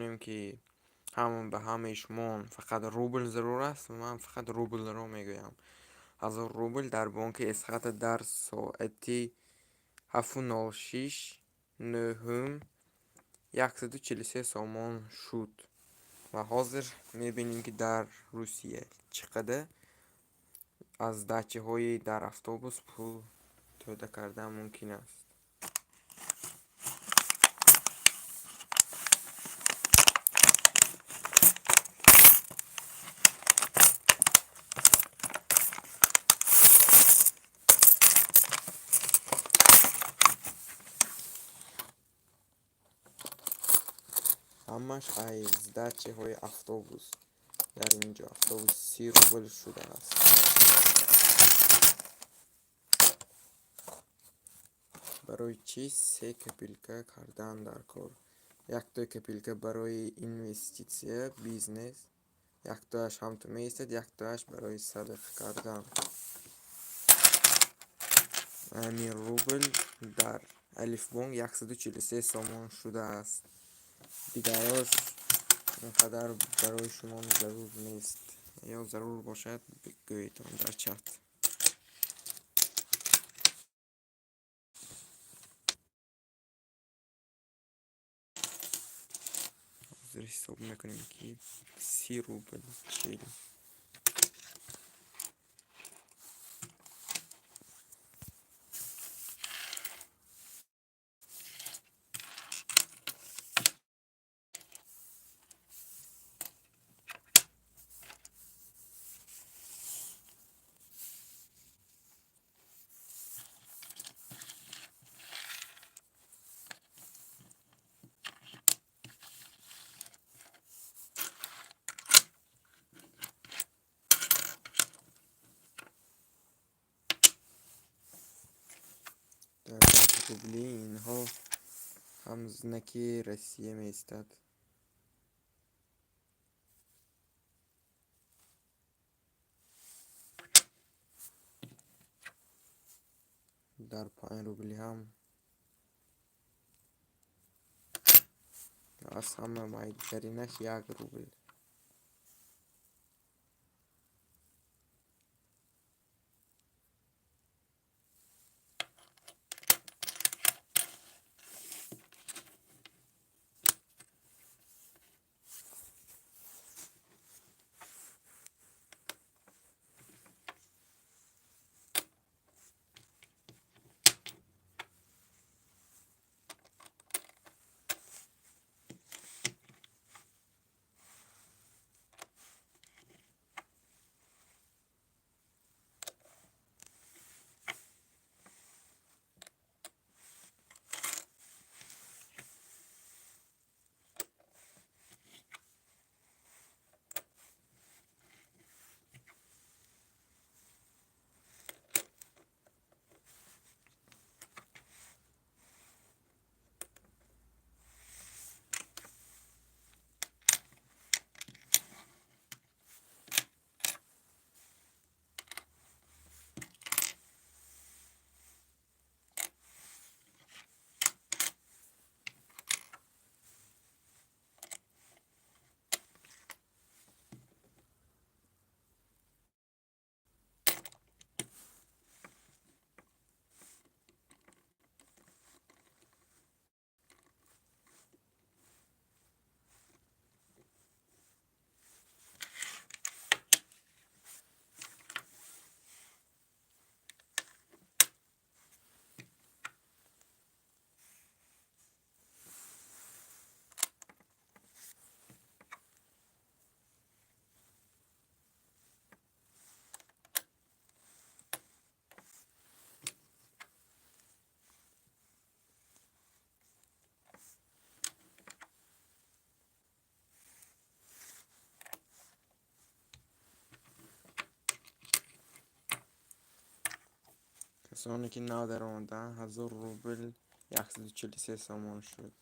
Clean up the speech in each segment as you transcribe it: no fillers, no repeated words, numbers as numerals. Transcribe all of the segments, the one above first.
Медонем, ки ҳама ба ҳамаи шумо фақат рубл зарур аст ва ман фақат рублро мегӯям. 1000 рубл дар бонки Эсхата дар соати 7:06 9 143 сомон шуд. Ва ҳозир мебинем, ки дар Русия чӣ қадар аз сдачаҳои дар автобус пул тӯда кардан мумкин аст. Ҳамаш ай сдачаҳои автобус. Дар ин ҷо автобус 30 рубл шудааст. Барои чӣ се копилка кардан дар кор? Яктои копилка барои инвеститсия, бизнес, яктояш ҳамту меистад, яктояш барои садақа кардан. Ҳамин рубл дар Алифбонк 143 сомон шудааст. Дигарош он қадар барои шумо зарур нест. Ё зарур бошад, бигӯедон дар чат. Ҳозир ҳисоб мекунем, ки 30 рубл 40. Дар рубли инҳо ҳам знаки Россия меистад. Дар 5 рубли ҳам аз ҳама майдатаринаш 1 рубл. Касоне ки нав даромаданд, 1000 рубл 143 сомон шуд.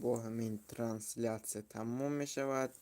Бо ҳамин трансляция тамом мешавад.